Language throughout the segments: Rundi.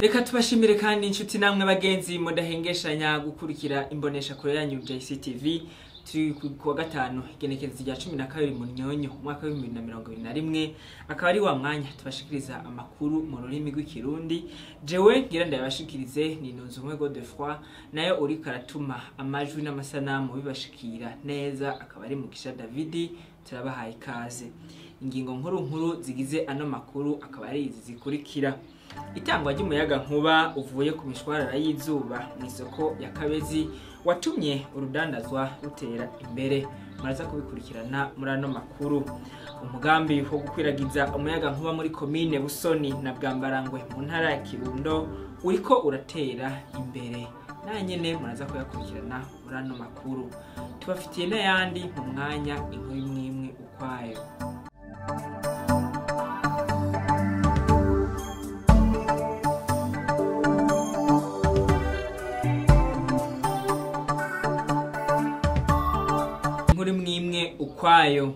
Reka tubashimire kandi inshuti namwe bagenzi mudahengeshanya gukurikira imbonesha kure yanyu JCTV. Turi ku wa gatanu, igenekerezo rya 12 Munyonyo, umwaka wa 2021, akaba ari wa mwanya tubashikiriza amakuru mu rurimi rw'Ikirundi. Jewe ngira ndayabashikirize ni Nunzumwe Godefroid, nayo uri karatuma amajwi n'amasanamu bibashikira neza akaba ari Mugisha Davidi. Turabahaye ikaze. Ingingo nkuru nkuru zigize ano makuru akaba ari izi zikurikira: itangwa ry'umuyaga nkuba uvuye ku mishwarara y'izuba mu isoko ya Kabezi watumye urudandazwa rutera imbere, muraza kubikurikirana muri ano makuru. Umugambi wo gukwiragiza umuyaga nkuba muri komine Busoni na Bwambarangwe mu ntara ya Kirundo uriko uratera imbere, na nyene muraza kuyakurikirana muri ano makuru. Tubafitiye n'ayandi mu mwanya, inkuru imwe imwe ukwayo. Inkuru imwe imwe ukwayo.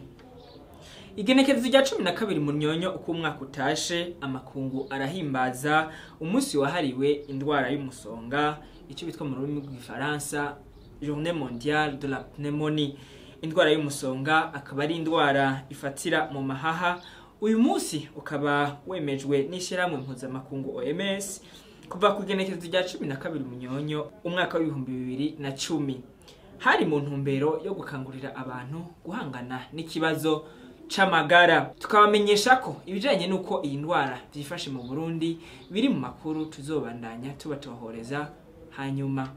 Igenekerezo rya 12 Munyonyo uko umwaka utashe, amakungu arahimbaza umunsi wahariwe indwara y'umusonga, icyo bitwa mu rurimi rw'Igifaransa Journée mondiale de la pneumonie. Indwara y'umusonga akaba ari indwara ifatira mu mahaha. Uyu munsi ukaba wemejwe n'ishyirahamwe mpuzamakungu OMS kuva ku igenekerezo rya 12 Munyonyo umwaka wa 2010, hari mu ntumbero yo gukangurira abantu guhangana n'ikibazo c'amagara. Tukabamenyesha ko ibijanye n'uko iyi ndwara vyifashe mu Burundi biri mu makuru tuzobandanya tubatohoreza. Hanyuma,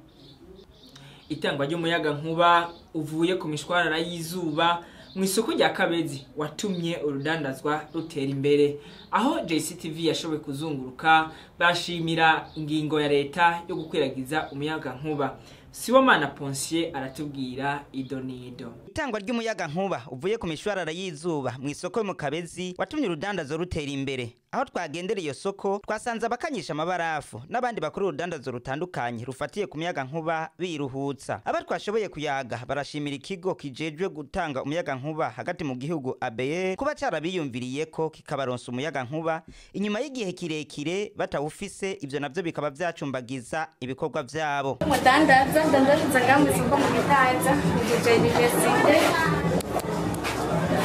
itangwa ry'umuyaga nkuba uvuye ku mishwarara y'izuba mu isoko rya Kabezi watumye urudandazwa rutera imbere. Aho JCTV yashoboye kuzunguruka, bashimira ingingo ya leta yo gukwiragiza umuyaga nkuba. Sibomana Ponsier aratubwira idonido. Itangwa ry'umuyaga nkuba uvuye ku mishwarara y'izuba mu isoko yo mu Kabezi watumye urudandazo rutera imbere. Aho twagendera iyo soko, twasanze abakanyisha amabarafu n'abandi bakora urudandazo rutandukanye rufatiye ku muyaga nkuba biruhutsa. Aba twashoboye kuyaga barashimira ikigo kijejwe gutanga umuyaga nkuba hagati mu gihugu, ABE, kuba carabiyumviriye ko kikabaronsa umuyaga nkuba inyuma y'igihe kirekire batawufise, ivyo navyo bikaba vyacumbagiza ibikorwa vyabo. Umudandaza, ndandariza ngaha mu isoko mu Gitaza, ngejeje université,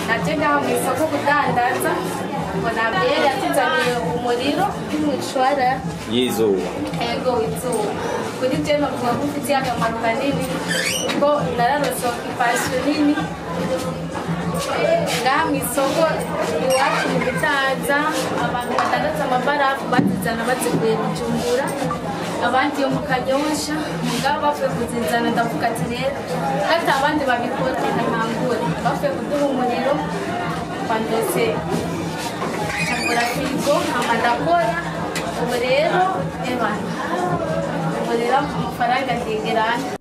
naje ngaha mu isoko kudandaza. Mbona ABR yatuzaniye umuriro w'imishwara y'izuba. Ego, izuba. Kuri je novuga ko ufitiye akamaro kanini, kuko nararonse occupation nini ngaha mu isoko iwacu mu Gitaza. Abantu badandaza amabarafu bazizana bazikuye Bujumbura, abandi yo mu Kanyosha. Mugabo bavuye kuzizana, ndavuga ati rero hata abandi babikora, reka ntangure. Bavuye kuduha umuriro, bandose ngura firigo, hama ndakora. Ubu rero ebana, ubu rero amafaranga ndegerana.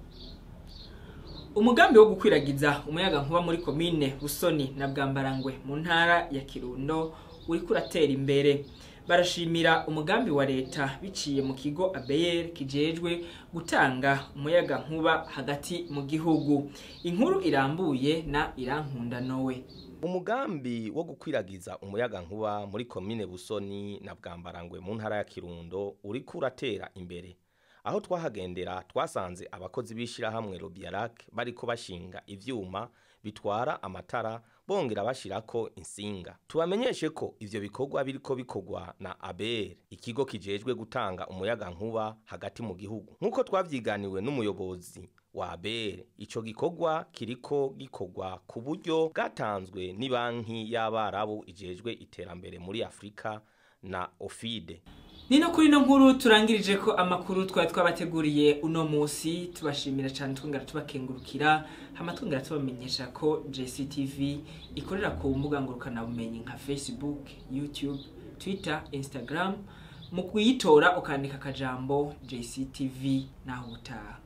Umugambi wo gukwiragiza umuyaga nkuba muri komine Busoni na Bwambarangwe mu ntara ya Kirundo uriko uratera imbere. Barashimira umugambi wa leta biciye mu kigo ABR kijejwe gutanga umuyaga nkuba hagati mu gihugu. Inkuru irambuye na Irankunda Nowe. Umugambi wo gukwiragiza umuyaga nkuba muri komine Busoni na Bwambarangwe mu ntara ya Kirundo uriko uratera imbere. Aho twahagendera, twasanze abakozi b'ishirahamwe Robiarac bariko bashinga ivyuma bitwara amatara, bongera bashirako insinga. Tubamenyeshe ko ivyo bikorwa biriko bikorwa na ABR, ikigo kijejwe gutanga umuyaga nkuba hagati mu gihugu. Nkuko twavyiganiwe n'umuyobozi wa ABR, ico gikorwa kiriko gikorwa ku buryo bwatanzwe ni Banki y'Abarabu ijejwe iterambere muri Afrika na OFIDE. Nino kuri no nkuru turangirije ko amakuru twari twabateguriye uno munsi. Tubashimira cyane, twongera tubakengurukira, hama twongera tubamenyesha ko JCTV ikorera ku mbuga ngurukana bumenyi nka Facebook, YouTube, Twitter, Instagram. Mu kuyitora ukandika akajambo JCTV. Naho utaha.